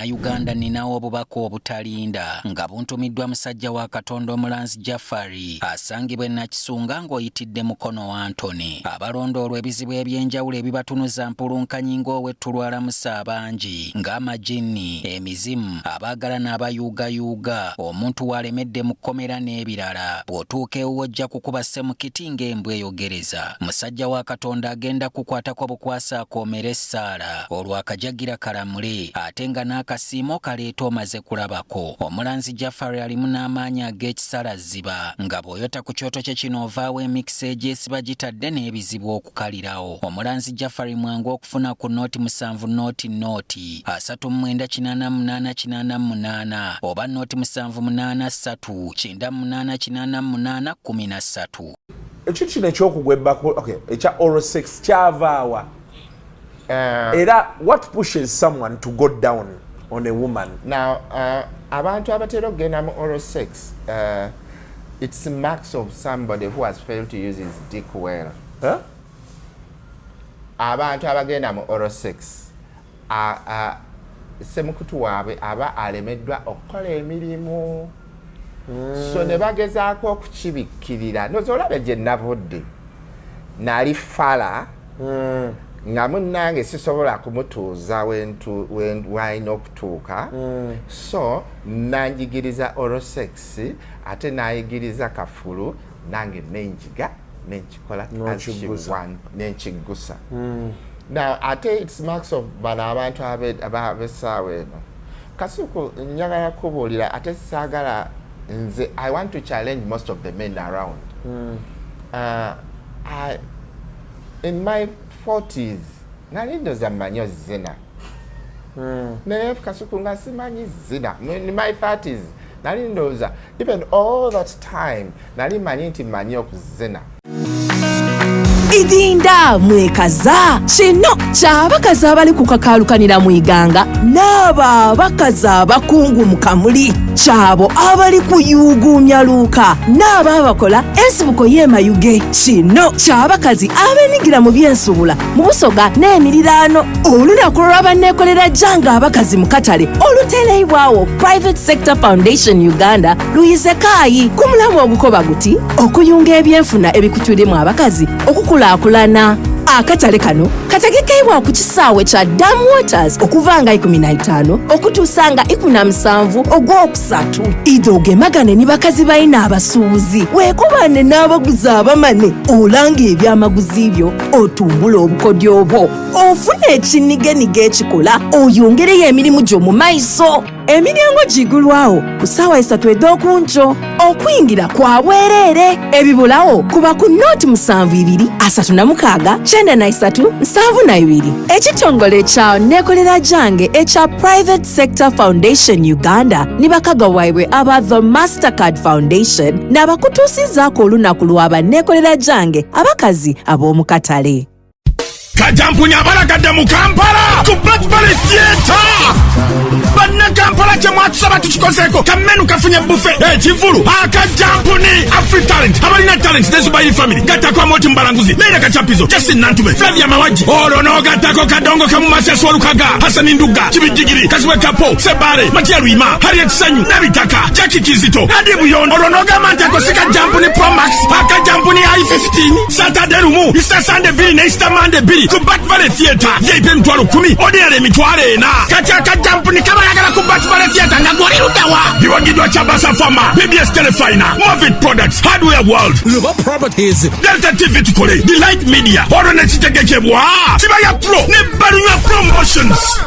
Bannayuganda, ninawo obubaka obutalinda nga buntumiddwa musajja wa Katonda Omulanzi Jafari asangibwa e Nakisunga ng'oyitidde Mukono wa Antony. Abalondoolwa ebizibu eby'enjawulo ebibatunuza mpulunkanyi ng'ow'ettulu alamusa abangi ng'amajinni, emizimu, abaagalana abayuugayuuga, omuntu w'alemedde mu kkomera n'ebirala. Bw'otuuka ewuwe ojja kukuba ssemukiti ng'embwa eyogereza. Musajja wa Katonda agenda kukukwatako bukwasi akoomere essaala olwo akajagira kalamule ate nga n'akasiimo kaleeta omaze kulabako. Omulanzi Jafari alimu n'amaanyi ag'ekisala zziba nga bw'oyota ku kyoto kye kino ovaawo emikisa egyesiba gitadde n'ebizibu okukalirawo. Omulanzi Jafari mwangu okufuna ku nooti musanvu nooti nooti 39 88 88 oba nooti 7 8 3 9 8 8 13. Ekintu kino ekyokugwa ebbako, okay, ekya oral sex kyavaawa? Era what pushes someone to go down on a woman? Now, abantu abatera okugenda mu oral sex, it's marks of somebody who has failed to use his dick well. Huh? Abantu abagenda mu oral sex, semukutu waabwe aba alemeddwa okukola emirimu, so ne bagezaako okukibikkirira. Noza olabe gye navudde, nali fala nga munnange sisobola kumutuuza walina okutuuka, so nanjigiriza oral sex, ate nayigiriza kafulu, nange nenjiga nenkikola nenkiggusa. Now ate it's marks of bano abantu ab'essaawa eno. Kasuku, njagala kubuulira, ate saagala nze, I want to challenge most of the men around. In my 40s nali ndoza mmanyi ozina, naye Kasuku nga simanyi zina. In my 30s nali ndowooza, even all that time nali manyi nti manyi okuzina. Idinda mwekaza, kino kyabakazi abali kukakalukanira mu iganga n'abo abakazi abakungu mu kamuli, kyabo abali kuyuuguumya luuka n'abo abakola ensibuko y'emayuge, kino kyabakazi abenigira mu byensuubula mu Busoga n'emiriraano. Olunaku lw'abanneekolera jjanga abakazi mu katale oluteereibwawo Private Sector Foundation Uganda luyize kaayi ku mulamu ogukoba guti okuyunga ebyenfuna ebikutwiremu abakazi okukulaakulana. Akatale kano kategekeibwa ku kisaawe kya Dam Waters okuva nga 15 okutuusa nga 17 ogwokusatu. Idde ogemagane ne bakazi balina abasuubuzi, weekubane n'abaguzi abamane, olanga ebyamaguzi byo, otumbule obukodyo bwo, ofune ekiniganiga ekikola, oyongereyo emirimu gyo mu maiso. Emiryango gigulwawo ku ssaawa 3 ed'okunco, okuyingira kwa bwereere. Ebibulawo kuba ku nooti 72 36 93 72. Ekitongole kya neekolera gyange ekya Private Sector Foundation Uganda ne bakaga waibwe aba The Mastercard Foundation n'abakutuusizaako olunaku lw'abanneekolera gyange abakazi ab'omu katale. Kajampunya abalagadde mu Kampala ku Bat Valley Theatre. Bannakampala, kye mwatusaba tukikozeeko. Kamenu kafunye buffet, ekivulu akajampuni, Afri Talent, abalina talent ne Zubairi Family, gattako Amoti Mubalanguzi, Leira Kachapizo, Justin Nantume, Flavia Mawaji, olwo n'ogattako Kadongo Kamumasesi Olukaga, Hasani Nduga, Kibijjigiri, Kazibwe Kapo, Sebare, Matia Lwima, Harriet Sanyu, Nabitaka, Jackie Kizito, Adi Buyondo. Olwo n'ogamba nti ako si kajampuni Promax, akajampuni i15. Saturday lumu, Easter Sunday 2 ne Easter Monday 2 ku Bat Valley Theatre. VIP 10,000, ordinary 40,000. Kati akajampuni kabayagala ku Bat Valley Theatre nga gwoli luddawa? Biwagiddwa Chabasa Pharma, BBS Telefina, Movit Products, Hardware World, Luba Properties, Delta TV Tukole, Delight Media, olwo nekitegekebwa Kibaya Pro ne Balunywa Promotions.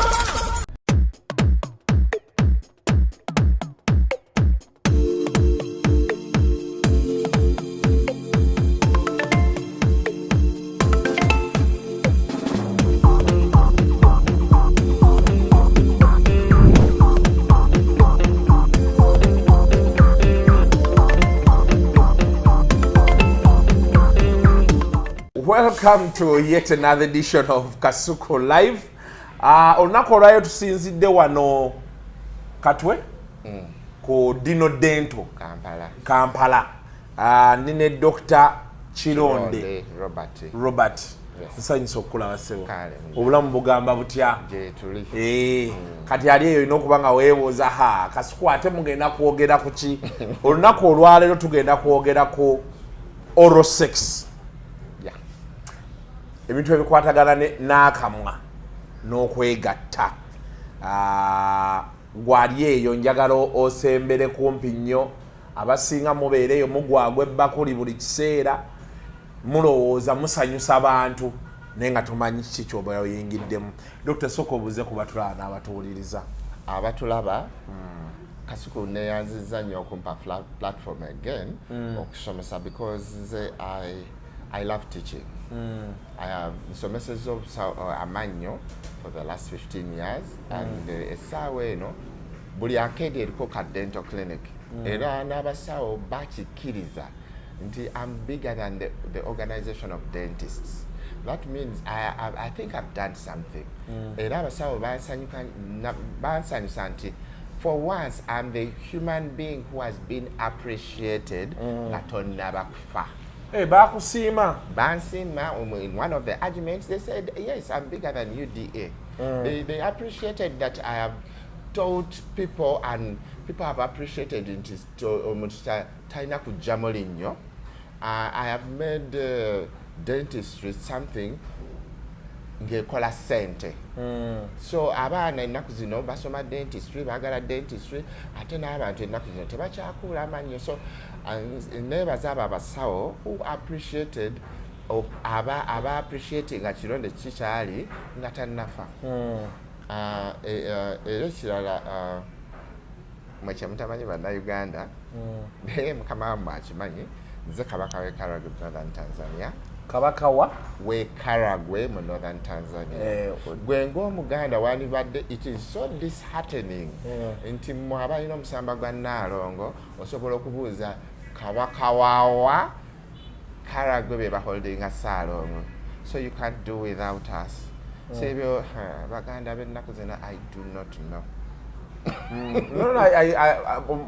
Welcome to yet another edition of Kasuku Live. Olunaku olwayo tusinzidde wano Katwe ku Dino Dental Kampala. Kampala. Ndi ne Dr. Kironde Robert. Robert. Nsanyusa okukulaba ssebo. Obulamu bugamba butya? Gyetuli. Kati ali eyo olina okuba nga weebuuza, ha, Kasuku ate mugenda kwogera ku ki olunaku olwaleero? Tugenda kwogera ku oral sex, ebintu ebikwatagana n'akamwa n'okwegatta. Gwali eyo njagala osembere kumpi nnyo. Abasinga mubeera eyo mugwagwa ebbakuli buli kiseera, mulowooza musanyusa bantu, naye nga tomanyi kiki kyoba oyingiddemu. Dokita, sooka obuuze ku batulaba n'abatuwuliriza. Abatulaba, Kasuku, neyanziza nnyo okumpa platform again okusomesa, because nze I love teaching. I have nsomesezza amannyo for the last 15 years and essaawa eno buli arcade eriko ka dental clinic, era n'abasawo bakikkiriza nti I'm bigger than the organization of dentists. That means I think I've done something. Era abasawo bansanyusa nti for once I'm the human being who has been appreciated nga tonnaba kufa. Eh, bakusiima. Bansiima. In one of the arguments they said, yes, I'm bigger than UDA. They appreciated that I have taught people and people have appreciated nti omuntu talina kujjamu linnyo. I have made dentistry something ng'ekola ssente. So abaana ennaku zino basoma dentistry, baagala dentistry, ate n'abantu ennaku zino tebakyakuula amannyo. So neebaza abo abasawo who appreciated aba appreciating nga kironde kikyali nga tannafa. Era ekirala, mwe kyemutamanyi Bannayuganda, naye mukama wammwe akimanyi, nze kabaka w'e Karagwe, Northern Tanzania. Kabaka wa? W'e Karagwe mu Northern Tanzania. Gwe ng'Omuganda wandibadde, it is so disheartening nti mmwe abalina omusamba gwa Nnaalongo osobola okubuuza kabaka wawa Karagwe be baholdinga Ssaalongo, so you can't do without us. So ebyo, Baganda b'ennaku zino, I do not know. No,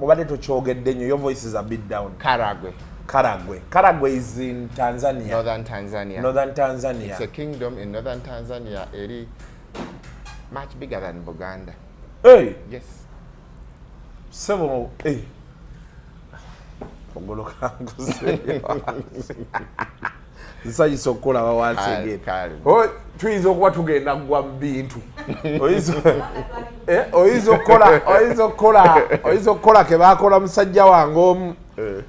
obadde tokyogedde nnyo, your voice is a bit down. Karagwe. Karagwe. Karagwe is in Tanzania? Northern Tanzania. Northern Tanzania. It's a kingdom in Northern Tanzania, eri much bigger than Buganda. Hey, yes. Sebo, hey. Ogoloka nkuseeyo. Nsanyusa okukulaba wansi again. Kale. Oh, tuyinza okuba tugenda kugwa mu bintu. Oyinza okukola ke bakola musajja wange omu.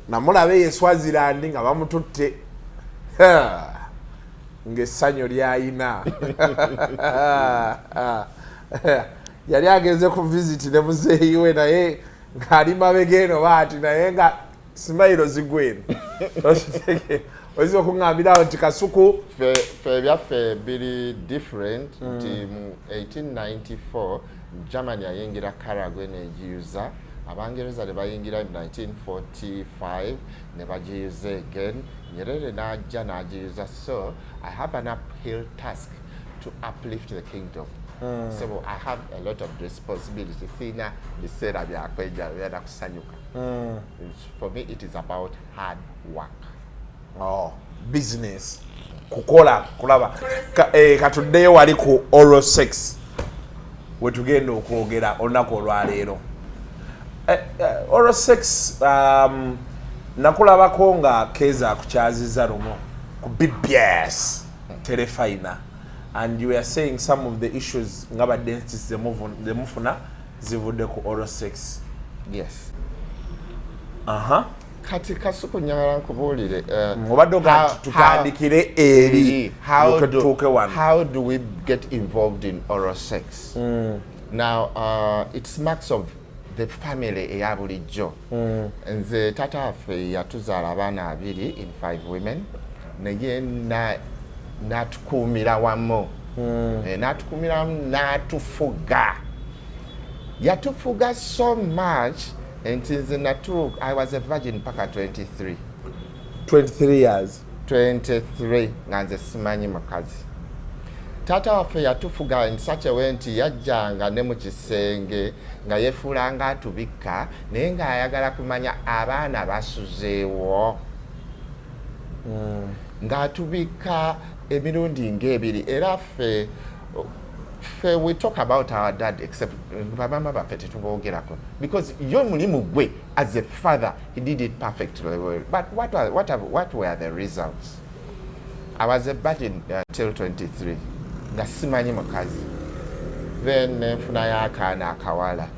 Namulaba eyo e Swaziland nga bamututte. Ha, ng'essanyu lyayina. Yali agenze ku visit ne muzeeyi we, naye ng'ali mabega eno baati, naye nga smile zigwa eno. Okitegeera? Oyinza okuŋŋambirawo nti Kasuku Ffe ebyaffe biri different, nti mu 1894 Germany yayingira Karagwe negiyuza, Abangereza ne bayingira mu 1945 ne bagiyuza again, Nyerere n'ajja n'agiyuza. So I have an uphill task to uplift the kingdom. So I have a lot of responsibility. Siina biseera byakwejalabya kusanyuka. For me it is about hard work. Oh, business, kukola, kulaba. Katuddeyo wali ku oral sex wetugenda okwogera olunaku olwaleero. Oral sex, nakulabako nga Keza akukyaziza lumu ku BBS Terefayina and you were saying some of the issues nga ba dentists zemufuna zivudde ku oral sex. Yes. Aha. Kati Kasuku, njagala nkubuulire, Obadde ogaa tutandikire eri tuuke wano. How do we get involved in oral sex? Now, it's marks of the family eya bulijjo. Nze taata waffe yatuzaala abaana 20 in five women, naye n'atukuumira wamu. N'atukuumira wamu, n'atufuga, yatufuga so much nti nze natuuka, I was a virgin paka 23. 23 years? 23 nga nze simanyi mukazi. Taata waffe yatufuga in such a way nti yajjanga ne mu kisenge nga yefuulanga atubikka, naye ng'ayagala kumanya abaana basuzeewo, ng'atubikka. Emirundi ng'ebiri. Era ffe we talk about our dad, except bamama baffe tetuboogerako, because ye omulimu gwe as a father, he did it perfectly well. But what were the results? I was a virgin till 23, nga simanyi mukazi. Then nenfunayo akaana akawala.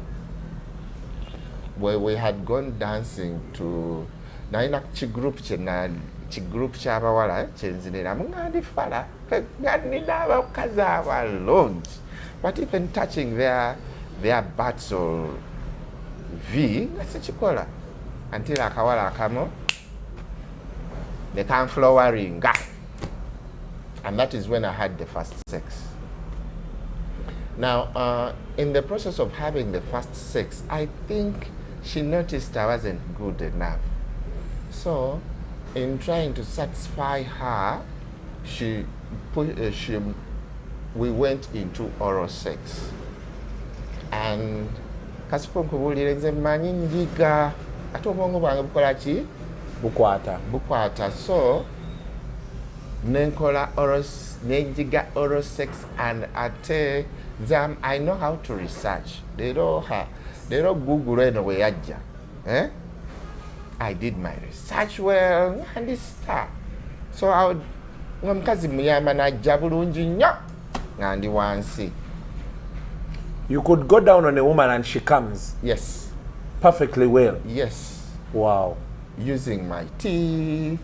We had gone dancing to, nalina kigroup kyena, kigroup ky'abawala kyenziniramu, nga ndi fala, nga nina abakazi abalungi, but even touching their butts or v nga sikikola, until akawala akamu ne kanfloweringa, and that is when I had the first sex. Now, in the process of having the first sex, I think she noticed I wasn't good enough. So, in trying to satisfy her, she put, she, we went into oral sex. And Kasuku, nkubuulire, nze mmanyi njiga, ate obwongo bwange bukola ki? Bukwata. Bukwata. So nenkola oral, nenjiga oral sex, and ate nze I know how to research. Leero ha leero Google eno bwe yajja, eh? I did my research well nga ndi star. So I would, nga omukazi muyamba najja bulungi nnyo nga ndi wansi. You could go down on a woman and she comes Yes. perfectly well? Yes. Wow. Using my teeth,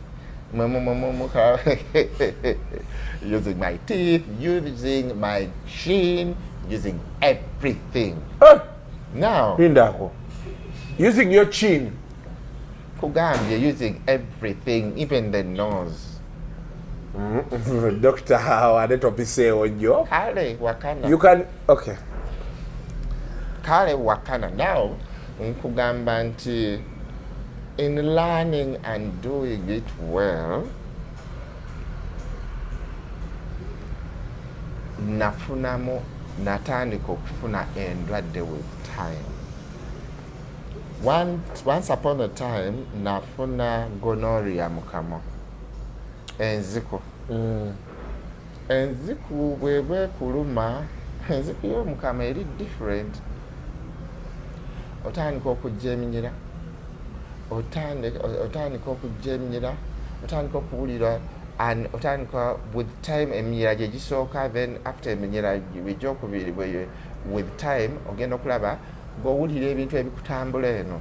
using my teeth, using my chin, using everything. Eh, Now, lindako, using your chin? Kugambye, using everything, even the nose. Doctor, ate topiseewo nnyo. Kale wakana. You can, okay. Kale wakana. Now, nkugamba nti in learning and doing it well, nafunamu, natandika okufuna endwadde with time. Once upon a time nafuna gonorrhea mu kamwa, enziku. Enziku bweba ekuluma, enziku y'omukama eri different. Otandika okujja eminyira, otandika okujja eminyira, otandika okuwulira and otandika with time eminyira gye gisooka. Then after eminyira egyokubiri, with time ogenda okulaba ng'owulira ebintu ebikutambula eno.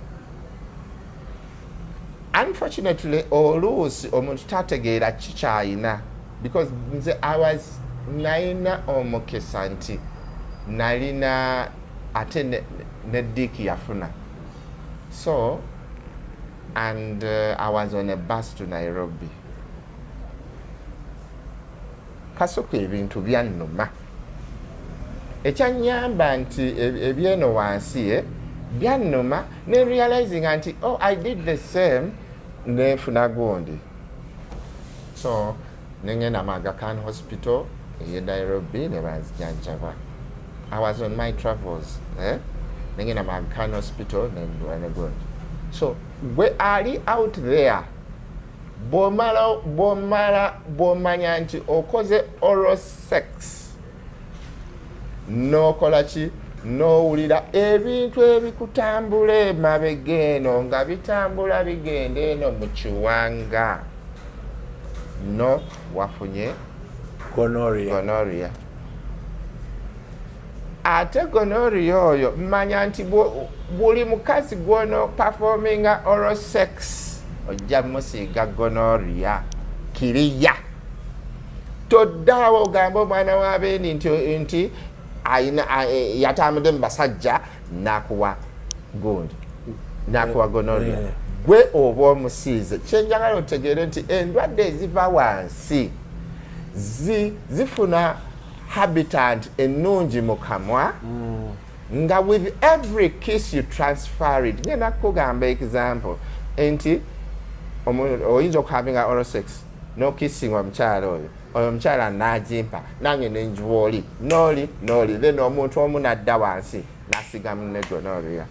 Unfortunately, oluusi omuntu tategeera kikyayina, because nze I was, nalina omukisa nti nalina ate ne dick yafuna. So, and I was on a bus to Nairobi. Kasuku, ebintu byannuma. Ekyanyamba nti ebyeno wansi, byannuma, ne realizing nti, oh, I did the same, nenfuna gundi. So nengenda mu Aga Khan Hospital eye Nairobi ne banzijanjaba. I was on my travels, eh? Nengenda mu Aga Khan Hospital ne gundi. So gwe ali out there, bwomala bwomanya nti okoze oral sex, n'okola ki, n'owulira ebintu ebikutambula emabega eno nga bitambula bigenda eno mu kiwanga, no wafunye gonorrhea. Gonorrhea. Ate gonorrhea oyo, manya nti buli mukazi gwono performinga oral sex, ojja musiiga gonorrhea kiriya. Toddaawo ogambe omwana wa beeni nti ayina yatambudde mu basajja nakuwa gundi, nakuwa gonorrhea. Gwe oba omusiize. Kyenjagala otegeere nti endwadde eziva wansi zifuna habitat ennungi mu kamwa, nga with every kiss you transfer it. Ngenda kukugamba example nti oyinza okuhavinga oral sex nokissinga omukyala oyo, oyo omukyala nagimpa, nange nenjiwa oli, noli, noli, then omuntu omu nadda wansi nasiga munne gonorrhea.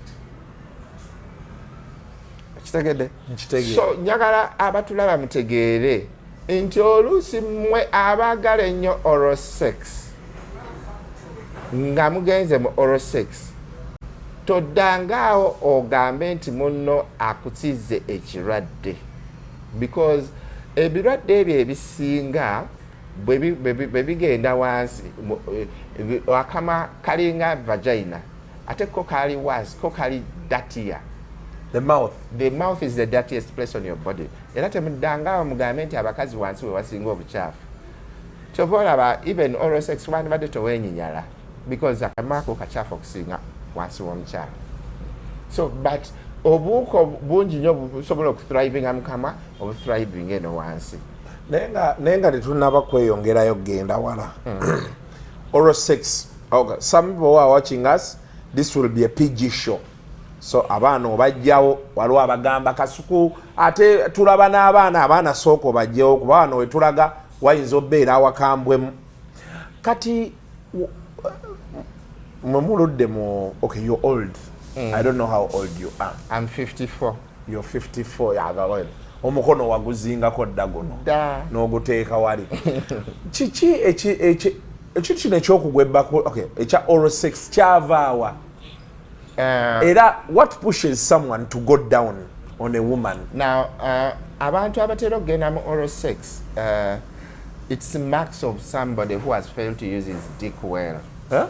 Kitegedde? Nkitegedde. So njagala abatulaba mutegeere. Nti oluusi mmwe abaagala ennyo oral sex, nga mugenze mu oral sex, toddangaawo ogambe nti munno akusiize ekirwadde, because ebirwadde ebyo ebisinga bwe bigenda wansi, akamwa kalinga vagina, ate ko kali wansi, ko kali dirtier. The mouth. The mouth is the dirtiest place on your body. Era temuddangaawo mugambe nti abakazi wansi we wasinga obukyafu. Kyova olaba even oral sex wandibadde toweenyinyala, because akamwa ako kakyafu okusinga wansi w'omukyala. So, but obuwuka bungi nnyo busobola okuthrivinga mu kamwa, obuthriving eno wansi. Naye nga tetunaba kweyongerayo kugenda wala, oral sex, okay. Some people who are watching us, this will be a PG show, so abaana obajjawo. Waliwo abagamba, "Kasuku, ate tulaba n'abaana." Abaana sooka obajjewo, kuba wano wetulaga wayinza obeera awakambwemu. Kati mwe muludde mu, okay, you're old. I don't know how old you are. I'm 54. You're 54. Yaga omukono waguzingako dda guno. Dda. N'oguteeka wali. Kiki ekintu kino ekyokugwa ebbako, okay, ekya oral sex kyavaawa? Era what pushes someone to go down on a woman? Now, abantu abatera okugenda mu oral sex, it's marks of somebody who has failed to use his dick well. Huh?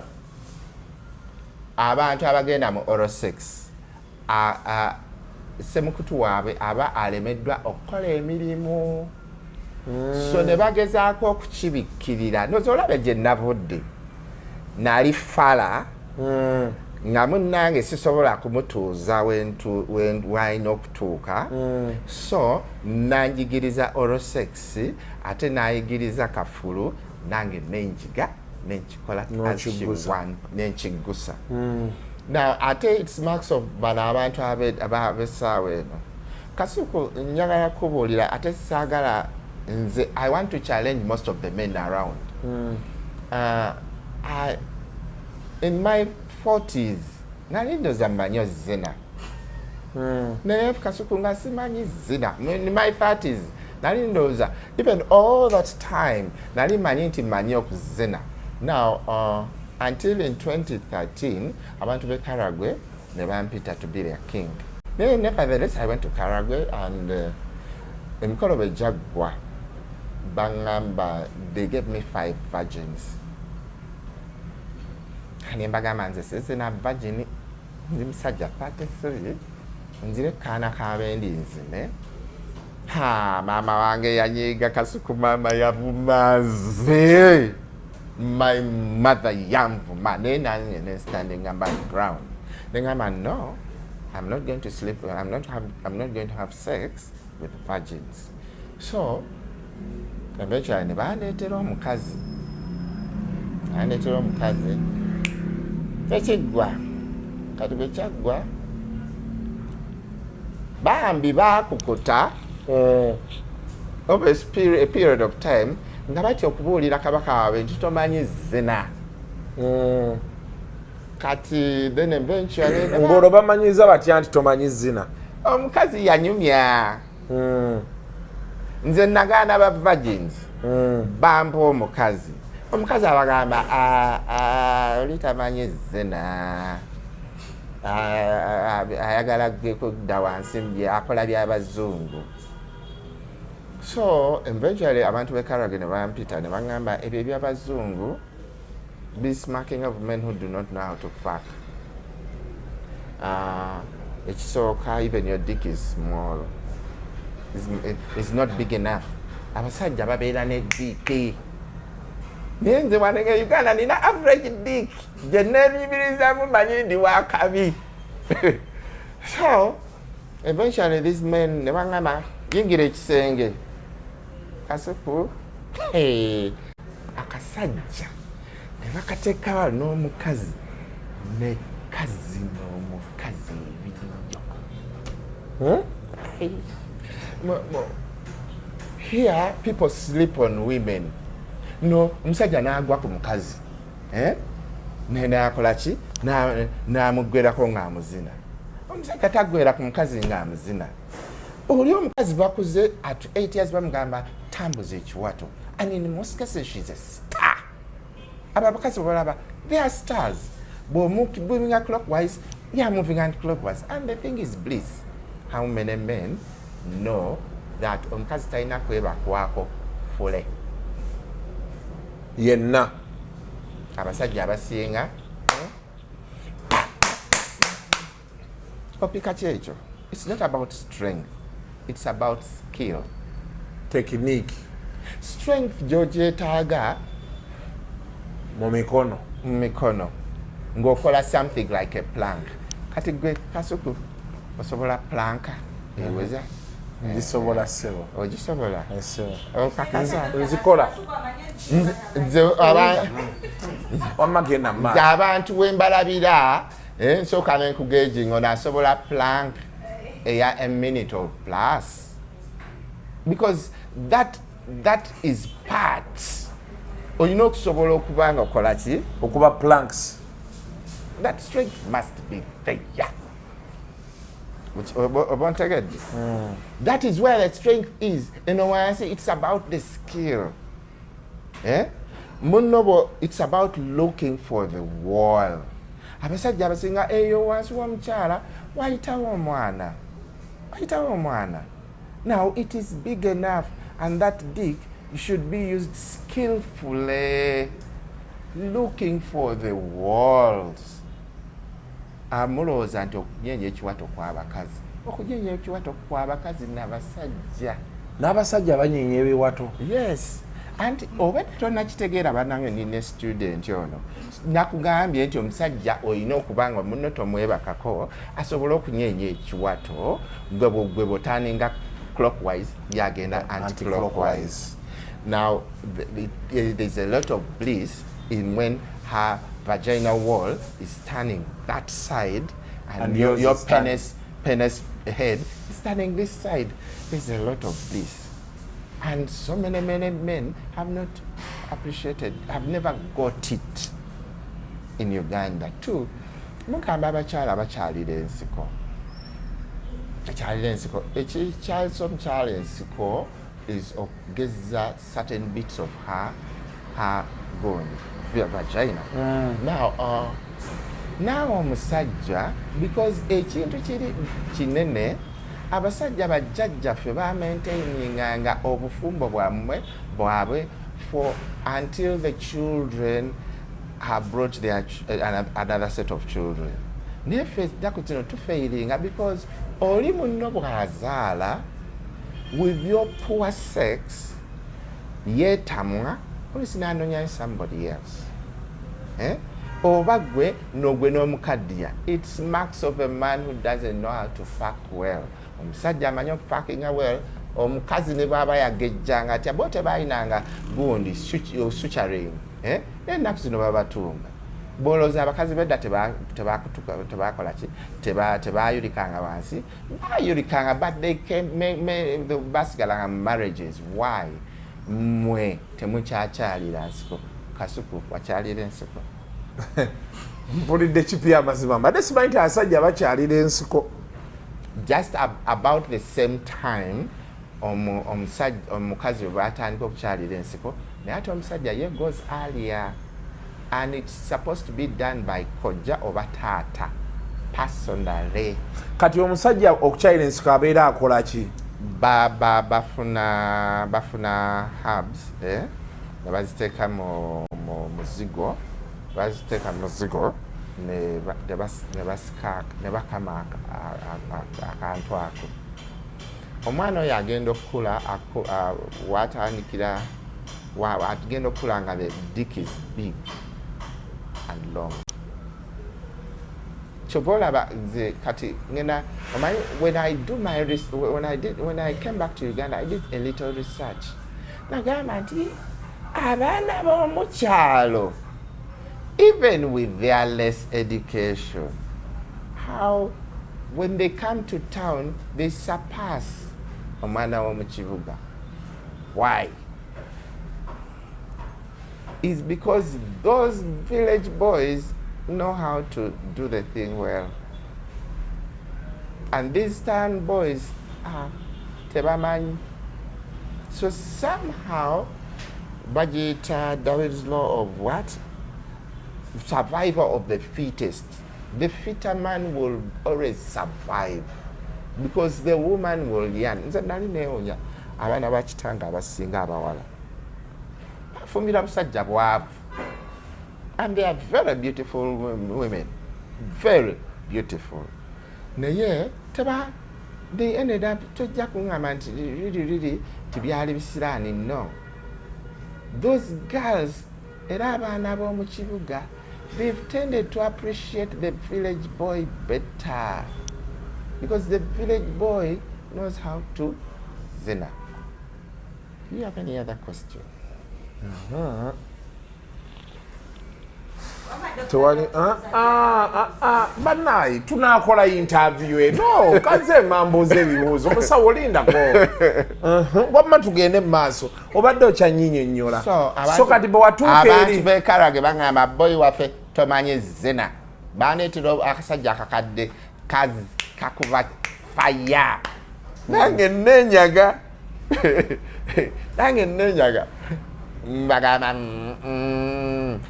Abantu abagenda mu oral sex, semukutu waabwe aba alemeddwa okukola emirimu, so ne bagezaako okukibikkirira. Noza olabe gye navudde, nali fala nga munnange sisobola kumutuuza walina okutuuka, so nanjigiriza oral sex, ate nayigiriza kafulu, nange nenjiga nenkikola as she N'okiggusa. Nenkiggusa. Now, ate it's marks of bano abantu ab'essaawa eno. Kasuku, njagala kubuulira, ate saagala nze, I want to challenge most of the men around. In my 40s nali ndooza mmanyi ozina, naye Kasuku nga simanyi zina. In my 30s nali ndowooza, even all that time nali manyi nti manyi okuzina. Now, until in 2013 abantu b'e Karagwe ne bampita to be their king. Naye nevertheless I went to Karagwe and emikolo bwe gyaggwa, baŋŋamba, they gave me five virgins, ne mbagamba nze sizina virgin, ndi musajja 33, nzire kaana kabendi nzine. Ha, maama wange yanyiiga, Kasuku, maama yavuma nze. My mother yanvuma, naye nange ne standing my ground, neŋamba, "No, I'm not going to sleep, I'm not going to have sex with virgins." So eventually ne bandeetera omukazi, bandeetera omukazi, tekiggwa. Kati bwe kyaggwa, bambi baakukuta over a period of time nga batya okubuulira kabaka waabwe nti tomanyi zina. Kati then eventually Ng'olwo bamanyiza batya nti tomanyi zina? Omukazi yanyumya. Nze nagaana ba virgins, bampa omukazi. Omukazi abagamba, "Ah, ah, oli tamanyi zina. Ah, ah, ayagala gwe kudda wansi, akola byabazungu." So eventually abantu b'e Karagwe ne bampita ne baŋŋamba, "Ebyo ebyabazungu be smacking of men who do not know how to fuck. Ekisooka, even your dick is small, is not big enough. Abasajja babeera ne dick, naye nze wanenge Uganda nina average dick gye nenyumirizamu, manyi ndi wakabi." So eventually these men ne baŋŋamba, "Yingira ekisenge." Kasuku, hey, akasajja ne bakateeka wano n'omukazi, ne kazi n'omukazi ebiriyo. Here people sleep on women. No omusajja n'agwa ku mukazi, eh? Nakola ki? N'amugwerako ng'amuzina. Omusajja taggwera ku mukazi ng'amuzina. Oli omukazi bakuze at 8 years bamugamba, Atambuza ekiwato, and in most cases she's a star. Abo abakazi bwebalaba, they are stars. Bw'omuvinga clockwise, you are moving anti-clockwise, and the thing is bliss. How many men know that omukazi talina kwebakwako fule? Yenna. Abasajja abasinga opika kyekyo. It's not about strength, it's about skill. Technique. Strength gyogyetaaga mu mikono. Mu mikono ng'okola something like a plank. Kati gwe Kasuku, osobola plank eweza? Ngisobola, ssebo. Ogisobola? Ssebo. Okakasa? Nzikola. Nze Wamma genda nze maaso. Abantu wembalabira, nsooka nenkugeji ono asobola plank eya a minute or plus, because that is part olina okusobola okuba nga okola ki? Okuba planks. That strength must be there. Oba ontegedde? That is where the strength is. Eno wansi, it's about the skill, eh? Muno bo, it's about looking for the wall. Abasajja abasinga eyo wansi w'omukyala wayitawo omwana, wayitawo omwana. Now it is big enough, and that dick should be used skillfully, looking for the walls. Amulowooza nti okunyenya ekiwato kw'abakazi, okunyenya ekiwato kw'abakazi n'abasajja. N'abasajja banyenya ebiwato? Yes, anti oba tonakitegeera, bannange, nina student ono nakugambye nti omusajja olina okuba nga munno tomwebakako asobole okunyenya ekiwato. Gwe bw'oturninga clockwise, yagenda anticlockwise. Now there's a lot of bliss in when her vaginal wall is turning that side and, And yours your is turning- penis head is turning this side. There's a lot of bliss, and so many, many men have not appreciated, have never got it in Uganda too. Mugamba abakyala bakyalira ensiko, akyalira ensiko. Ekikyalisa omukyala ensiko is okugeza certain bits of her gone vagina. Now now omusajja, because ekintu kiri kinene, abasajja bajjajjaffe bamaintaininganga obufumbo bwammwe bwabwe for until the children have brought their another set of children. Naye ffe ennaku zino tufailinga because oli munno bw'azaala, with your poor sex, yeetamwa olusi n'anonyayo somebody else, eh? Oba gwe nogwe n'omukaddiya. It's marks of a man who doesn't know how to fuck well. Omusajja amanyi okufuckinga well, omukazi ne bwaba yagejjanga atya, bo tebalinanga gundi suturing, eh? Naye ennaku zino babatunga. Bolooza abakazi bedda tebakola ki? Tebayulikanga wansi, bayulikanga, but they came, basigalanga mu marriages. Why mmwe temukyakyalira nsiko? Kasuku, wakyalira ensiko? Mpulidde kipya amazima, mbadde simanyi nti abasajja bakyalira ensiko. Just about the same time omukazi bwe batandika okukyalira ensiko, naye ate omusajja ye goes earlier, and it's supposed to be done by kojja oba taata personally. Kati omusajja okukyalira ensiko abeera akola ki? Ba, ba, bafuna herbs, eh? Ne baziteeka mu muzigo, baziteeka mu muzigo ne basika ne bakama akantu ako. Omwana oyo agenda okukula, watandikira agenda okukula nga the dick is big and long. Kyova olaba nze kati ngenda, omanyi, when I do my when I did when I came back to Uganda, I did a little research. Nagamba nti abaana b'omukyalo, even with their less education, how when they come to town they surpass omwana w'omu kibuga. Why? Is because those village boys know how to do the thing well, and these town boys, ah, tebamanyi. So somehow bagiyita Darwin's law of what, survival of the fittest. The fitter man will always survive because the woman will yearn. Nze nali neewunya abaana bakitanga abasinga abawala bafumbira busajja bwavu, and they are very beautiful women, very beautiful, naye teba, they ended up, tojja kuŋŋamba nti really really tibyali bisiraani. No, those girls, era abaana b'omu kibuga, they've tended to appreciate the village boy better because the village boy knows how to zina. Do you have any other question? Tewali. Ah, ah, ah, bannaye, tunakola interview eno kaze mambuuza ebibuuzo. Omusawo, olindako. Wamma tugende mu maaso, obadde okyanyinyonnyola. So kati bwe watuuka abantu eri bekarage baŋŋamba, "Boyi waffe tomanyi zina." Baneetera akasajja akakadde kakuba faya, nange nenyaga, nange nenyaga, mbagamba,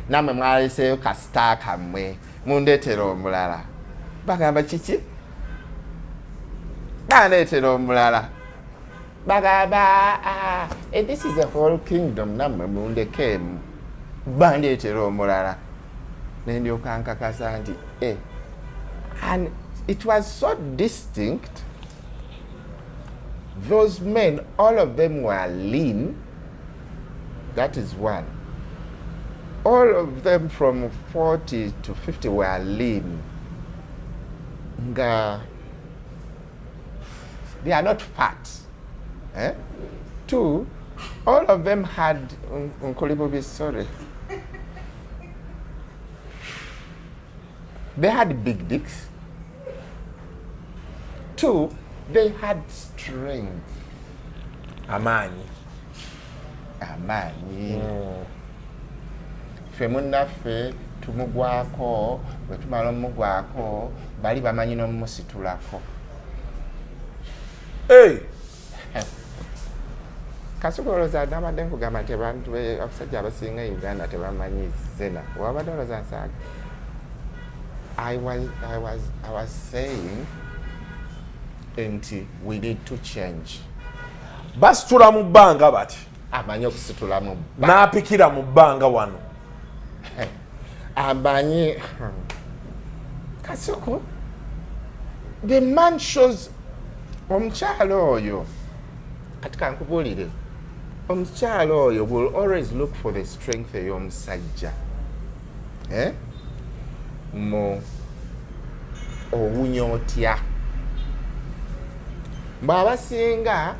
"Nammwe mwaleseeyo kasita kammwe, mundeetera omulala." Bagamba, "Kiki?" Bandeetera omulala, bagamba, "Ah, this is a whole kingdom, nammwe mundekeemu." Bandeetera omulala, nendyoka nkakasa nti and it was so distinct. Those men, all of them were lean. That is one. All of them from 40 to 50 were lean, nga they are not fat, eh? Two, all of them had nkuli, sorry, they had big dicks. Two, they had strength. Amaanyi. Amaanyi. Ffe munnaffe tumugwako, bwe tumala omugwako, bali bamanyi n'omumusitulako. Hey! Kasuku, olowooza nabadde nkugamba nti abantu abasajja abasinga e Uganda tebamanyi zena, wabadde olowooza nsaaga? I was saying nti we need to change. Basitula mu bbanga bati. Amanyi okusitula mu bba. N'apikira mu bbanga wano. Amanyi. Kasuku, the man shows omukyalo oyo, kati kankubuulire, omukyalo oyo will always look for the strength ey'omusajja, eh? Mu owunya otya, bw'abasinga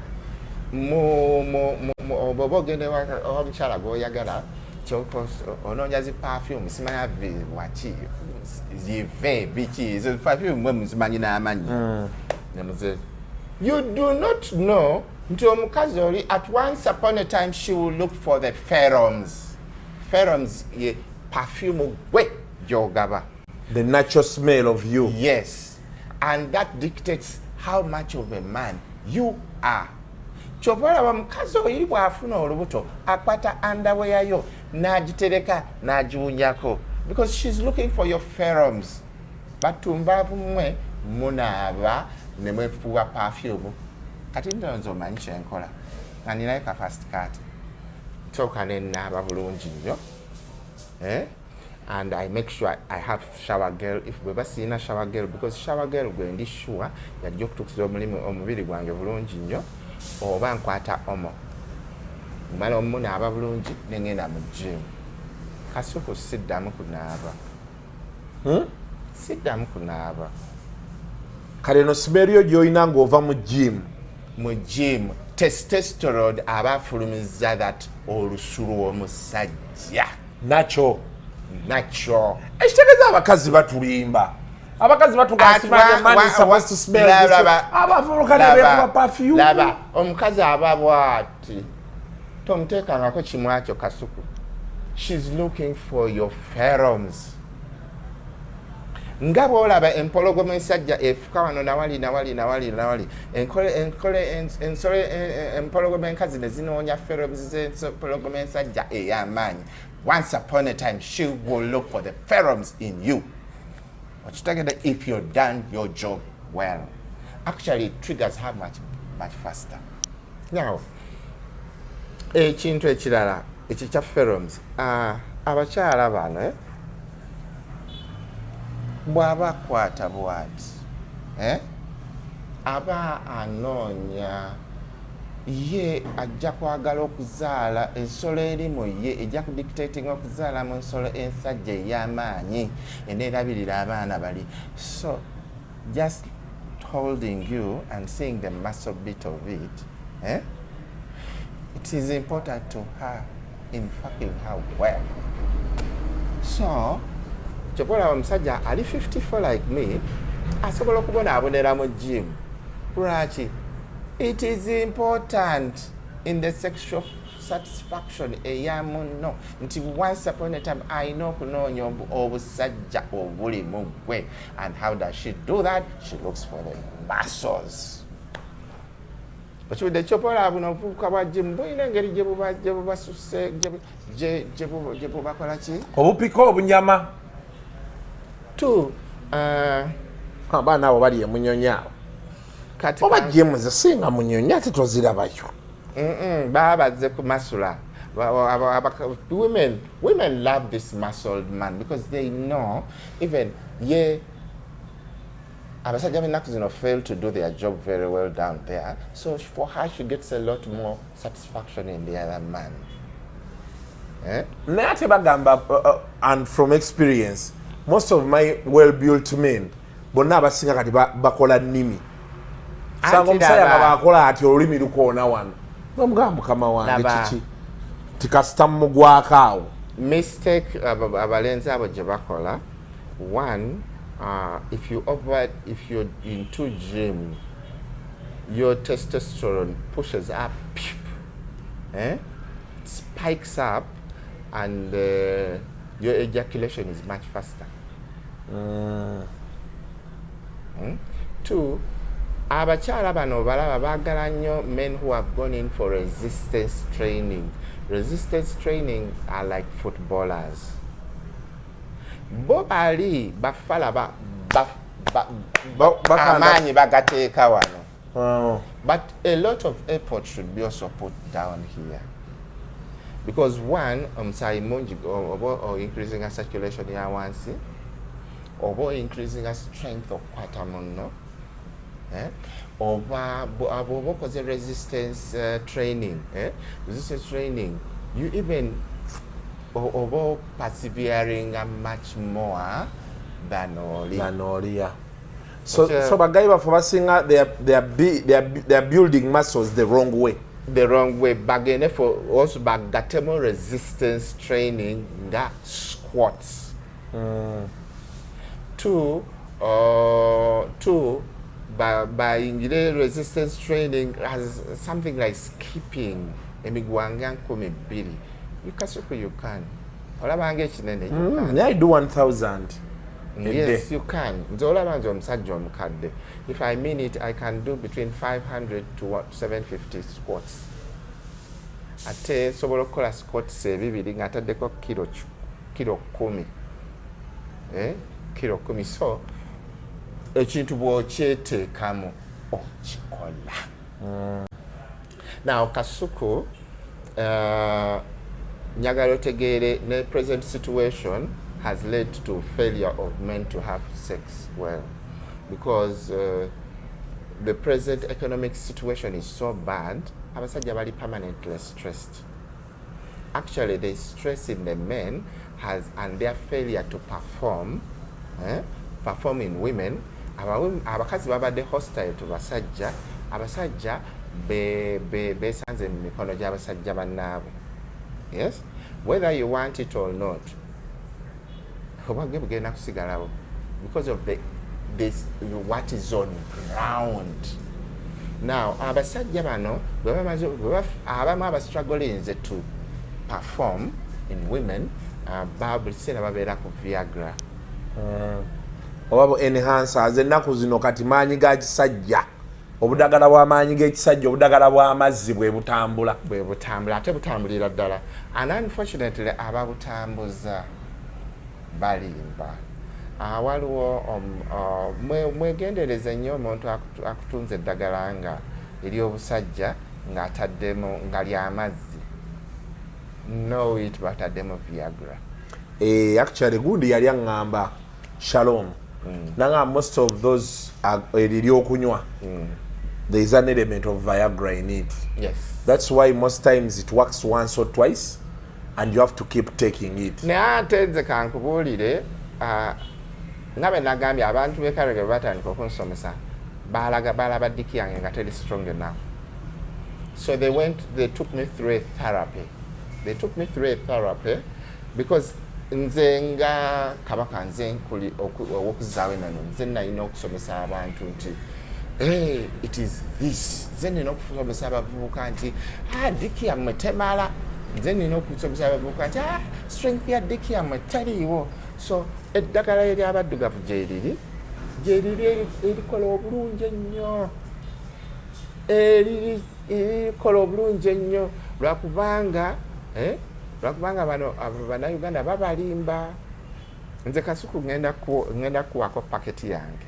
bw'oba ogenda ewa mukyala gw'oyagala, kyokka onoonya zi perfume, simanya waki zive biki, ezo perfume mwe muzimanyi n'amanyi nemuze. You do not know nti omukazi oli, at once upon a time, she will look for the pheromones. Pheromones ye perfume gwe gy'ogaba. The natural smell of you. Yes, and that dictates how much of a man you are. Kyova olaba mukazi oyo bw'afuna olubuto, akwata underwear yo n'agitereka n'agiwunyako because she's looking for your pheromones. Batumbaavu mmwe munaaba ne mwefuuwa perfume. Kati ndowooza omanyi kyenkola, nga ninayo ka fast cart, nsooka nenaaba bulungi nnyo, eh? And I make sure I have shower gel if bwe basiina shower gel, because shower gel gwe ndi sure yajja okutukuza omulimu omubiri gwange bulungi nnyo, oba nkwata Omo, mala omunaaba bulungi nengenda mu gym. Kasuku, siddamu kunaaba. Siddamu kunaaba. Kale eno smell yo gy'olina ng'ova mu gym. Mu gym, testosterone aba afulumiza that olusu lw'omusajja. Nakyo. Nakyo. Ekitegeeza abakazi batulimba, abakazi batugaabavubuka nebeekuba perfume. Laba omukazi aba bwati, tomuteekangako kimwakyo. Kasuku, she's looking for your pheromones. Nga bwolaba empologoma ensajja efuka wano nawali nawali nawali nawali, ensolo empologoma enkazi ne zinoonya pheromones z'empologoma ensajja ey'amaanyi. Once upon a time she will look for the pheromones in you. Okitegedde? If you've done your job well, actually it triggers her much, much faster. Now, ekintu ekirala ekyo kya pheromones, abakyala bano, bw'aba akwata bwati, aba anoonya ye ajja kwagala okuzaala ensolo eri mu ye, ejja kudictating okuzaala mu nsolo ensajja ey'amaanyi eneerabirira abaana bali. So just holding you and seeing the muscle bit of it, eh? It is important to her in fucking her well. So kyova olaba omusajja ali 54 like me asobola okubonaabonera mu gym. Lwaki? It is important in the sexual satisfaction eya munno nti once upon a time alina okunoonya obusajja obuli mu ggwe. And how does she do that? She looks for the muscles. Okiwulidde? Kyova olaba buno obuvubuka bwa gym bulina engeri gye bubasuse gye bubakola ki. Obupika obunyama. Two, abaana abo bali emunyonyi awo. Kati oba gym zisinga munyonyi ate tozirabayo. Baba bazze kumasula. Women love this muscled man because they know even ye abasajja b'ennaku zino fail to do their job very well down there. So for her, she gets a lot more satisfaction in the other man, eh? Naye ate bagamba, and from experience, most of my well built men bonna abasinga kati bakola nnimi. Sanga Anti omusajja nga laba. bakola ati olulimi lukoona wano, nomugamba, "Mukama wange." Laba. Kiki ti kasita mugwako awo. Mistake abalenzi abo gye bakola, one, if you're into gym, your testosterone pushes up, pew, eh? Spikes up, and your ejaculation is much faster. Two, abakyala bano balaba baagala nnyo men who have gone in for resistance training. Resistance training are like footballers. Bo bali bafala ba, amaanyi bagateeka wano. Oh. But a lot of effort should be also put down here because one, omusaayi mungi oba o increasing a circulation ya wansi, oba o increasing a strength okukwata munno, eh? Oba bw'oba okoze resistance training, eh? Resistance training, you even oba persevering much more than oli. Nanolia. So, But, so bagayi baffe basinga they are building muscles the wrong way. The wrong way. Bagende for also bagatemu resistance training nga squats. Two, bayingire resistance training as something like skipping emiguwa nga 2000. You Kasuku, you can, olabanga ekinene, you can. I do 1000 a Yes, day. you can. Nze olaba nze omusajja omukadde, if I mean it, I can do between 500 to what, 750 squats. Ate nsobola okukola squats ebibiri nga ntaddeko kilo 10, eh? Kilo 10. So ekintu bw'okyeteekamu okikola. Now Kasuku, njagala otegeere ne present situation has led to failure of men to have sex well because the present economic situation is so bad. Abasajja bali permanently stressed. Actually, the stress in the men has and their failure to perform, eh, perform in women. Abakazi babadde hostile to basajja. Abasajja besanze mu mikono gy'abasajja bannaabwe. Yes, whether you want it or not, obwagge bugenda kusigalawo because of the this what is on ground now. Abasajja bano bwe bamaze abamu abastrugglinze to perform in women, buli kiseera babeera ku Viagra. Oba bu enhancers. Ennaku zino kati maanyi ga kisajja, obudagala bw'amaanyi g'ekisajja, obudagala bw'amazzi bwe butambula. Bwe butambula, ate butambulira ddala, and unfortunately ababutambuza balimba. Waliwo mwegendereze nnyo omuntu akutunza eddagala nga eryobusajja ng'ataddemu nga lyamazzi, know it, bataddemu Viagra. Actually gundi yali aŋŋamba, Shalom, nanga most of those eryokunywa, there is an element of Viagra in it. That's why most times it works once or twice and you have to keep taking it. Naye ate nze kankubuulire, nga bwe nagambye, abantu b'ekarege bwe batandika okunsomesa, balaga balaba dick yange nga teri strong enough, so they took me through a therapy. They took me through a therapy because nze nga kabaka, nze nkuli owokuzaawo enono, nze nalina okusomesa abantu nti, "Hey, it is this." Nze nina okusomesa abavubuka nti, "Ah, dick yammwe temala." Nze nina okusomesa abavubuka nti, "Ah, strength ya dick yammwe teriiwo." So eddagala eryabaddugavu gyeriri, gyeriri, erikola obulungi ennyo, erikola obulungi ennyo, lwakubanga lwakubanga bano abo bannayuganda babalimba. Nze Kasuku ngenda kuwako paketi yange,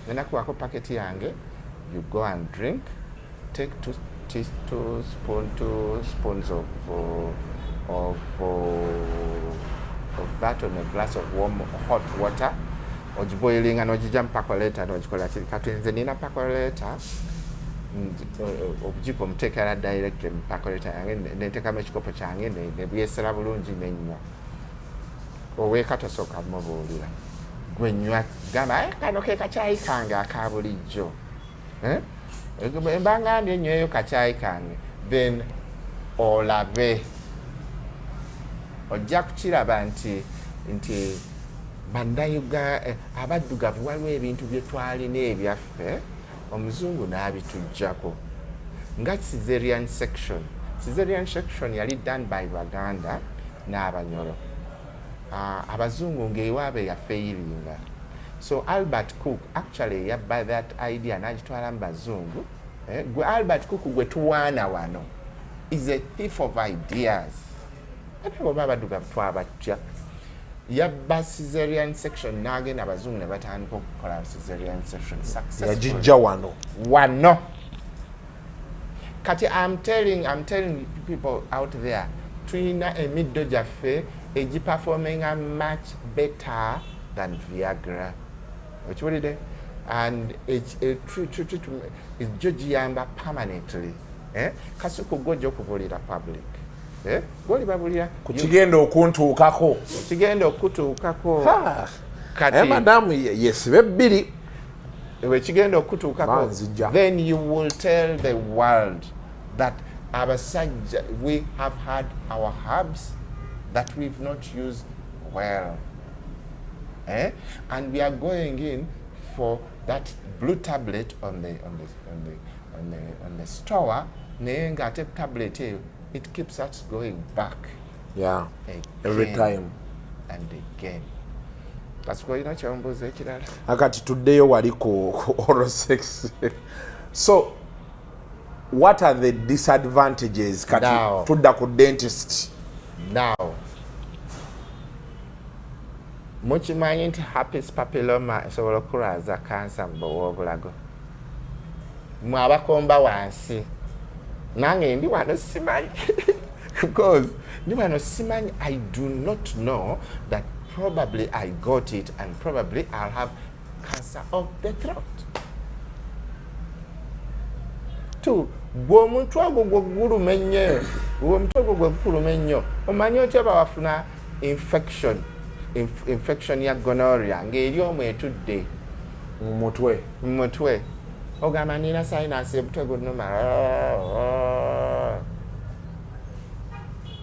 Ngenda kuwako paketi yange. You go and drink, take two spoons of that on a glass of warm hot water, ogiboilinga n'ogijja mu percolator n'ogikola kiri. Kati nze nina percolator, obujiko omuteekera direct mu percolator yange, neteekamu ekikopo kyange, ne byesera bulungi, nenywa. Oweeka tosooka mubuulira, gwe nywa, gamba, "Eh, kano ke kakyayi kange aka bulijjo." Eh? Mba ngambye nyweyo kakyayi kange, then olabe, ojja kukiraba nti bannayuga abaddugavu waliwo ebintu bye twalina ebyaffe, omuzungu n'abituggyako, nga caesarean section. Caesarean section yali done by Baganda n'Abanyoro. Abazungu ng'ewaabwe yafailinga, so Albert Cook actually yabba that idea n'agitwala mu bazungu. Gwe Albert Cook gwe tuwaana wano is a thief of ideas. Ate bwoba abaddugavu twabatya, yabba caesarean section n'agenda, abazungu ne batandika okukola caesarean section successfully. Yagijja wano. Wano. Kati I'm telling people out there, tulina emiddo gyaffe egiperforminga much better than Viagra, okiwulire? And jo giyamba permanently, eh? Kasuku, gojja okubuulira public, eh? Gwoli babulira ku kigenda okuntuukako. Kigenda okutuukako. Kati madamu yesibe bbiri. Bwekigenda okutuukako, Banzijja. then you will tell the world that abasajja, we have had our herbs that we've not used well, eh? And we are going in for that blue tablet on the store, naye ng'ate tablet eyo, it keeps us going back again Every time. and again. Kasuku, olina kyombuuza ekirala? Akati tuddeyo wali ku oral sex. So what are the disadvantages kati? Now. Tudda ku dentist. Now, mukimanyi nti herpes papilloma esobola okulwaza kansa mu bwobulago? Mwe abakomba wansi, nange ndi wano simanyi, because ndi wano simanyi. I do not know that probably I got it and probably I'll have cancer of the throat. Two, gwe omutwe ogwo gwe guluma ennyo, gwe omutwe ogwo gwe gukuluma ennyo, omanyi otya bawafuna infection, infection ya gonorrhea ng'eri omwo etudde mu mutwe? Mu mutwe. Ogamba nina sinus, omutwe gunuma.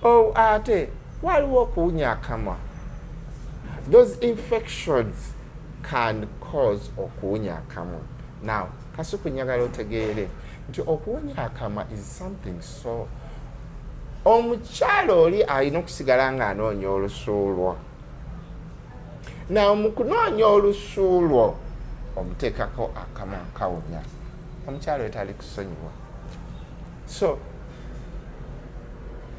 Oh, ate waliwo okuwunya akamwa. Those infections can cause okuwunya akamwa. Now Kasuku, njagala otegeere nti okuwunya akamwa is something so omukyalo oli alina okusigala ng'anoonya olusuulwo. Now mu kunoonya olusu lwo omuteekako akamwa kawunya, omukyala oyo tali kusonyiwa. So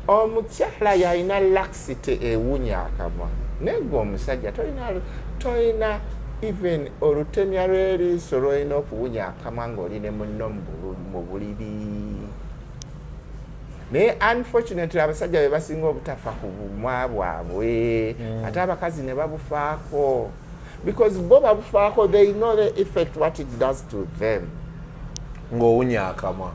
omukyala yalina laxity ewunya akamwa, naye gwe omusajja tolina even olutemya lw'eriiso lwolina okuwunya akamwa ng'oli ne munno mu buliri. Naye unfortunately abasajja be basinga obutafa ku bumwa bwabwe, ate abakazi ne babufaako, because bo babufaako, they know the effect, what it does to them. Ng'owunya akamwa.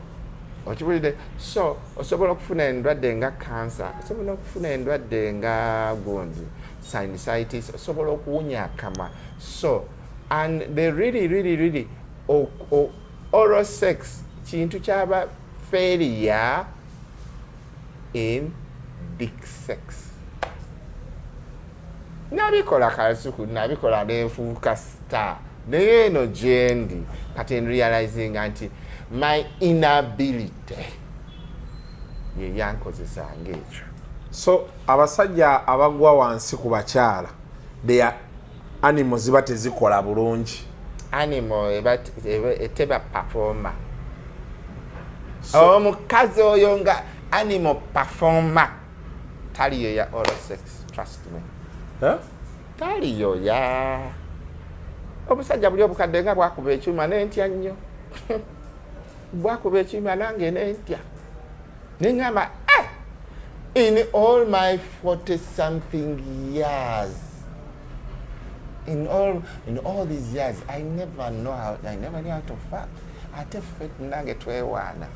Okiwulidde? So osobola okufuna endwadde nga cancer, osobola okufuna endwadde nga gundi sinusitis, osobola okuwunya akamwa. So and the really really really oral sex kintu kyaba failure in dick sex. Nabikola, Kasuku, nabikola nenfuuka star, naye eno gyendi kati nrealizinga nti my inability ye yankozesanga ekyo. So abasajja abagwa wansi ku bakyala, their animal ziba tezikola bulungi. Animal teba performa. Omukazi oyo nga animal performer taliyo ya oral sex, trust me. Eh? Taliyo ya omusajja buli obukadde nga bwakuba ekyuma nentya nnyo, bwakuba ekyuma nange nentya, neŋamba, eh, in all my 40 something years, in all these years, I never knew how to fuck. Ate ffe nange twewaana,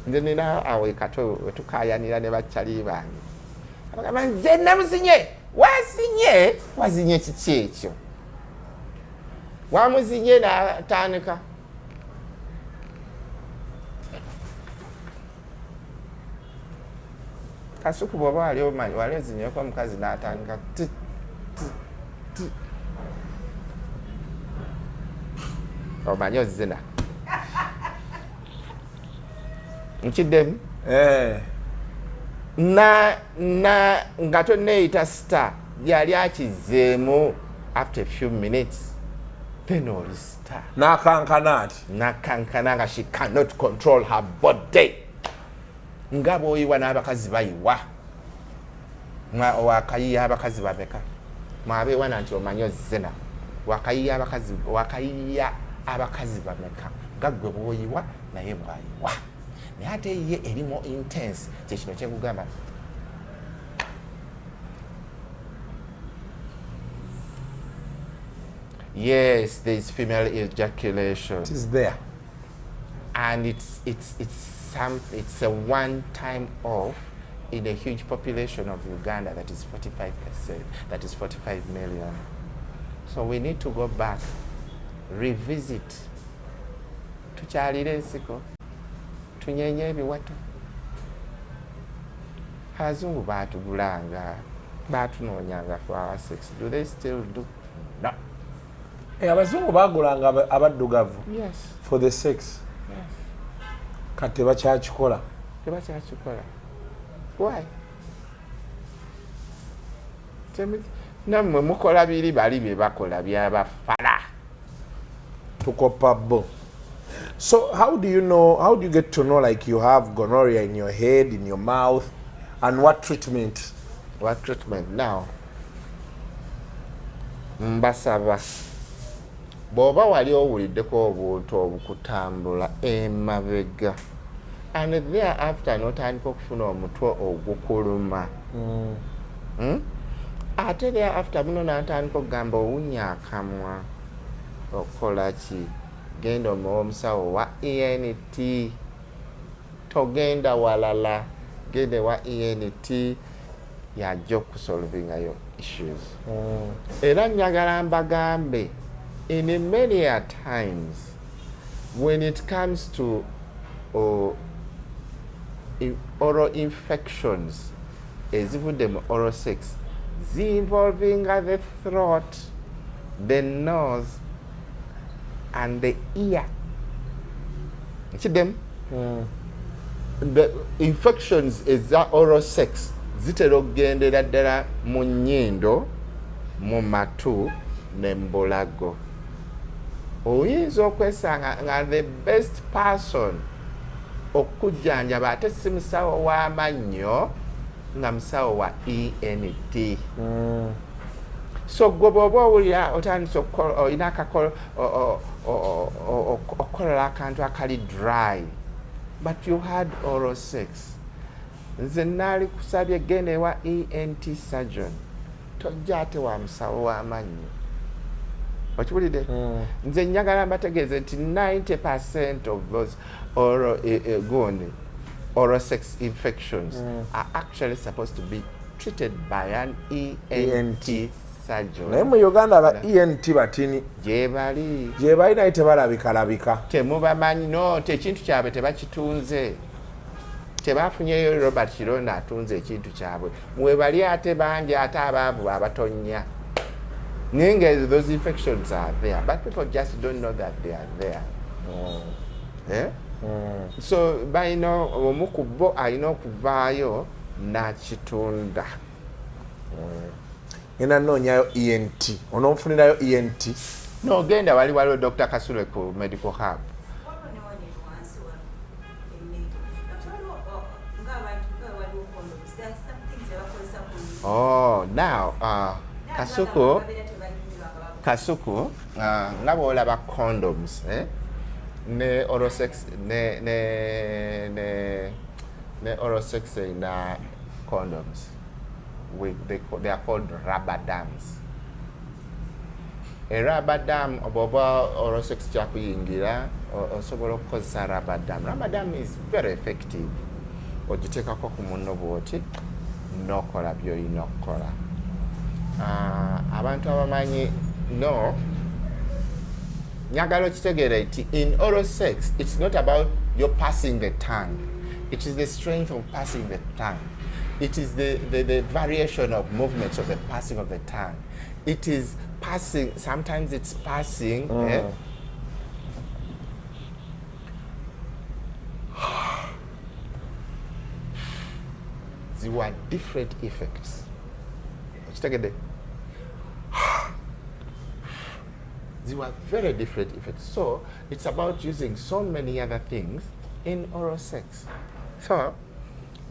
nze nina awo ekato wetukayanira ne bakyali bange, abagamba nze namuzinye, wazinye, wazinye kiki ekyo wamuzinye, natandika. Kasuku, bwoba wali omanyi wali ozinyeko omukazi n'atandika ti ti ti, omanyi ozina nkiddemu? Eh. Na nga tonneeyita star, yali akizeemu after a few minutes, then oli star. N'akankana ati. Nakankana nga she cannot control her body, nga bw'oyiwa n'abakazi bayiwa. Wakayiya abakazi bameka mwabeewana nti omanyi ozina? Wakayiya abakazi, wakayiya abakazi bameka nga gwe bw'oyiwa naye bw'ayiwa, naye ate ye erimu intense. Kyekino kyekugamba. Yes, there is female ejaculation. It is there. And it's a one time off in a huge population of Uganda that is 45%, that is 45 million. So we need to go back, revisit, tukyalire ensiko, tunyenye ebiwato. Abazungu baatugulanga, baatunoonyanga for our sex. Do they still do? No. Eh, abazungu bagulanga abaddugavu Yes. for the sex. Kati tebakyakikola. Tebakyakikola. Why? Nammwe mukola biri bali bye bakola byabafala. Tukopa bo. So how do you know, how do you get to know like you have gonorrhea in your head, in your mouth, and what treatment? What treatment? Now mbasaba, bw'oba wali owuliddeko obuntu obukutambula emabega and thereafter n'otandika okufuna omutwe ogukuluma, Ate thereafter muno n'atandika okugamba owunya akamwa, okola ki, genda omuwa omusawo wa ENT. Togenda walala, genda ewa ENT, yajja okusolvingayo issues. Era njagala mbagambe, in many a times when it comes to oral infections ezivudde mu oral sex, zinvolvinga the throat, the nose and the ear. Nkiddemu? The infections eza oral sex zitera okugendera ddala mu nnyindo. Mu matu ne mbulago oyinza okwesanga nga the best person okujjanjaba ate si musawo w'amannyo, nga musawo wa ENT. So gwe bw'oba owulira otandise olina akakolo, okukolola akantu akali dry, but you had oral sex, nze naali kusabye genda ewa ENT surgeon, tojja ate wa musawo w'amannyo. Okiwulidde? Nze njagala mbategeeze nti 90% of those oral gundi oral sex infections are actually supposed to be treated by an ENT surgeon. Naye mu Uganda aba ENT batini. Gyebali. Gye bali, naye tebalabikalabika. Temubamanyi, no ekintu kyabwe tebakitunze, tebafunyeyo Robert Kironde atunze ekintu kyabwe. Mwebali ate bangi, ate abaavu abatonya, naye nga those infections are there, but people just don't know that they are there, eh? So balina omu ku bo alina okuvaayo n'akitunda. Ngenda noonyayo ENT, ononfunirayo ENT. Nogenda wali, waliwo Dr Kasule ku Medical Hub. Waliwo ne wano eno wansi wano emmeeto. Kati waliwo ng'abantu nga waliwo condoms. There are some things abakozesa ku Oh, now Kasuku, babeera tebanyumirwa nga Kasuku, nga bwolaba condoms, eh? Ne oral sex ne oral sex erina condoms. They are called rubber dams. Rubber dam, bw'oba oral sex kyakuyingira, osobola okukozesa rubber dam. Rubber dam is very effective. Ogiteekako ku munno bwoti n'okola by'olina okukola. Abantu abamanyi no njagala okitegeera nti in oral sex it's not about your passing the tongue. It is the strength of passing the tongue, it is the variation of movements of the passing of the tongue. It is passing, sometimes it's passing, eh? Ziwa different effects. Okitegedde? Ziwa very different effects. So it's about using so many other things in oral sex. So,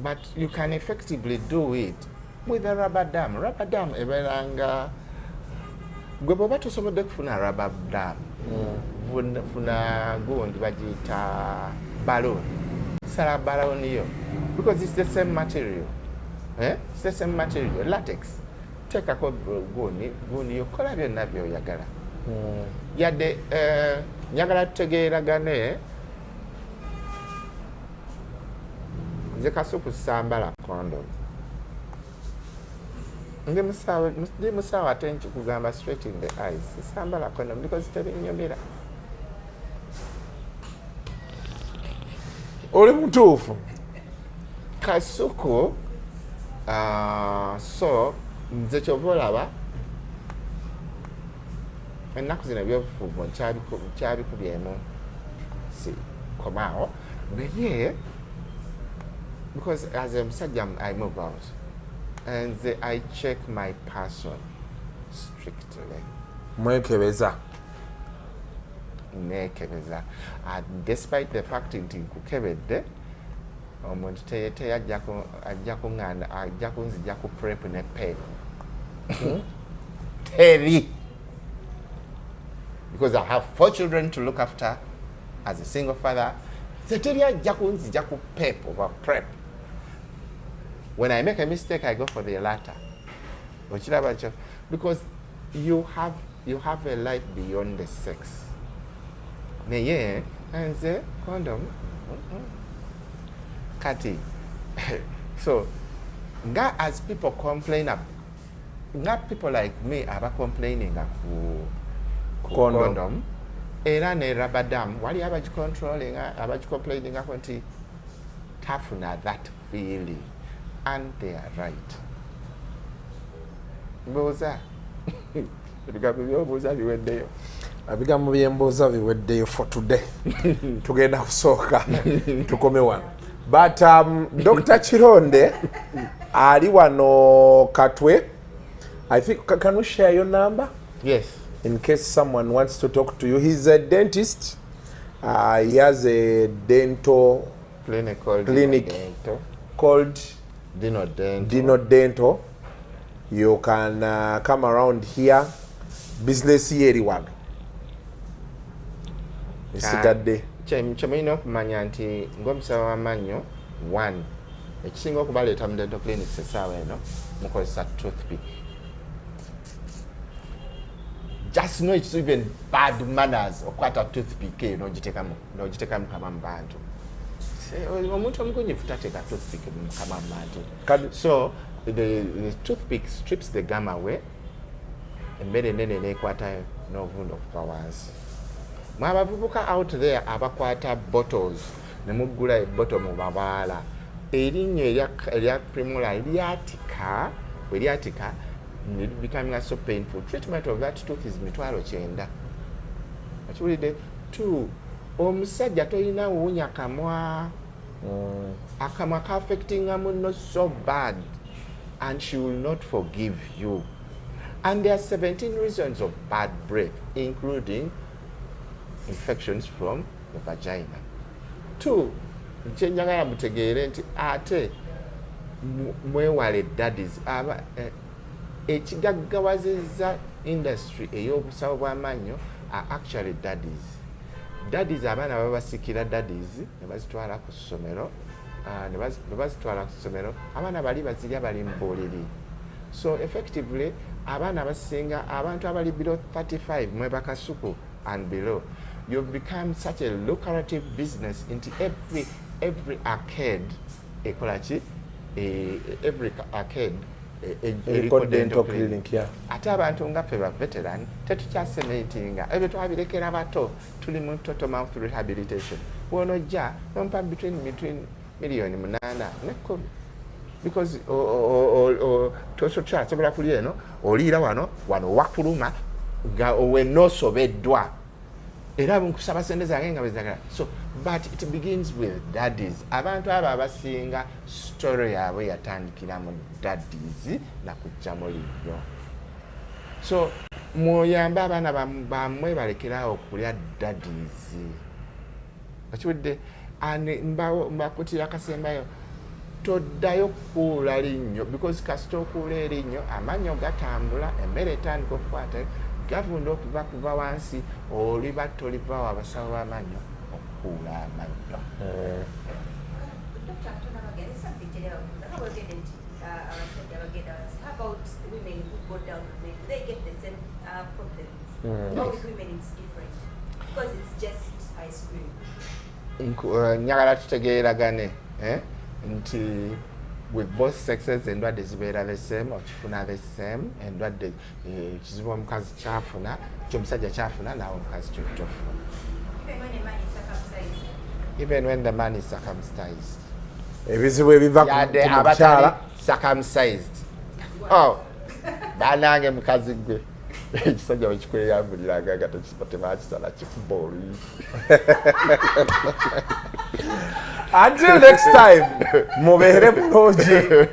but you can effectively do it with a rubber dam. Rubber dam ebeera nga gwe bw'oba tosobodde kufuna rubber dam, funa gundi bagiyita balloon. Sala balloon yo, because it's the same material, eh? It's the same material, latex. Teekako gundi, gundi yo, kola byonna byoyagala. Yadde njagala tutegeeragane, nze Kasuku sambala condom. Ndi musawo, ndi musawo, ate nkikugamba straight in the eyes, sambala condom because tebinyumira. Oli mutuufu. Kasuku, so nze kyova olaba ennaku zino ebyobufumbo nkyabikubyemu, si komaawo, naye because as a musajja I move out, nze I check my person strictly. Mwekebeza. Nekebeza. Despite the fact nti nkukebedde, omuntu ajja kuŋŋanda, ajja kunzija ku PrEP ne PEP, teri, because I have four children to look after as a single father. Nze teri ajja kunzija ku PEP oba PrEP. When I make a mistake, I go for the latter. Okiraba kyo? Because you have a life beyond the sex. Naye nze condom, Kati so nga as people complain nga people like me aba complaininga ku Condom. Condom era ne rubber dam, wali abagicontrollinga, abagicomplainingako nti tafuna that feeling, and they are right. Mbuuza, ebigambo byobuuza biweddeyo. Ebigambo byembuuza biweddeyo for today. Tugenda kusooka tukome wano, but Dr Kironde ali wano Katwe. I think, can we share your number? Yes. In case someone wants to talk to you. He's a dentist. He has a dental clinic called Clinic. Dino Dental. Called Dino Dental. Dino Dental. You can come around here. Business ye eri wano. Esigadde. Kyemulina okumanya nti ng'omusawo w'amannyo, one, ekisinga okubaleeta mu dental clinics essaawa eno, mukozesa toothpick. Just know it's even bad manners okukwata toothpick eyo n'ogiteeka mu kamwa mu bantu. Omuntu omugunyifu tateeka toothpick mu kamwa mu bantu. So the toothpick strips the gum away, emmere enene neekwatayo n'ovunda okuva wansi. Mwe abavubuka out there abakwata bottles ne muggula ebottle mu mabaala, erinnyo erya premolar lyatika. Bwe lyatika ne becoming so painful. Treatment of that tooth is 90,000. Okiwulidde? Two, omusajja tolina wuunya kamwa. Akamwa kaaffectinga munno so bad and she will not forgive you. And there are 17 reasons of bad breath, including infections from the vagina. Two, kyenjagala mutegeere nti ate mwewale daddies. Aba ekigaggawazizza industry ey'obusawo bw'amannyo are actually daddies. Daddies, abaana babasikira daddies ne bazitwala ku ssomero. Ne bazitwala ku ssomero, abaana bali bazirya bali mu buliri. So effectively abaana abasinga, abantu abali below 35, mwe bakasuku and below, you've become such a lucrative business nti every arcade ekola ki? Every arcade eriko dental clinic, yeah. Ate abantu nga ffe ba veteran tetukyacementinga, ebyo twabirekera bato. Tuli mu total mouth rehabilitation. Bwonojja nompa between 8 million ne 10, because tokyasobola kulya eno, oliira wano wano wakuluma nga wenna osobeddwa, era nkusaba sente zange nga bezagala. So, but it begins with daddies. Abantu abo abasinga story yaabwe yatandikira mu daddies nakujjamu linnyo. So muyambe abaana bammwe balekerawo okulya daddies. Okiwudde? Mbakutira akasembayo, toddayo kukuula linnyo, because kasita okuula erinnyo amannyo gatambula, emmere etandika okukwata, gavunda okuva kuva wansi, oliba tolivawo. Abasawo b'amannyo okukuula amannyo. Dr. Katona Bagenda, something general. How about abasajja bagenda wansi? How about women who go down with men? Do they get the same problems? Or with women it's different? Because it's just ice cream. Njagala tutegeeragane, eh? Nti with both sexes endwadde zibeera the same, okifuna the same endwadde. Ekizibu omukazi kyafuna, kyomusajja kyafuna, naawe omukazi kyojjofuna. Even when a man is circumcised. Even when the man is circumcised. Ebizibu ebiva ku Yadde ku abatali mukyala. circumcised, oh, banange, mukazi gwe ekisajja bwekikweyambuliraga nga tebakisala, kikuba oluyi. Until next time, mubeere bulungi.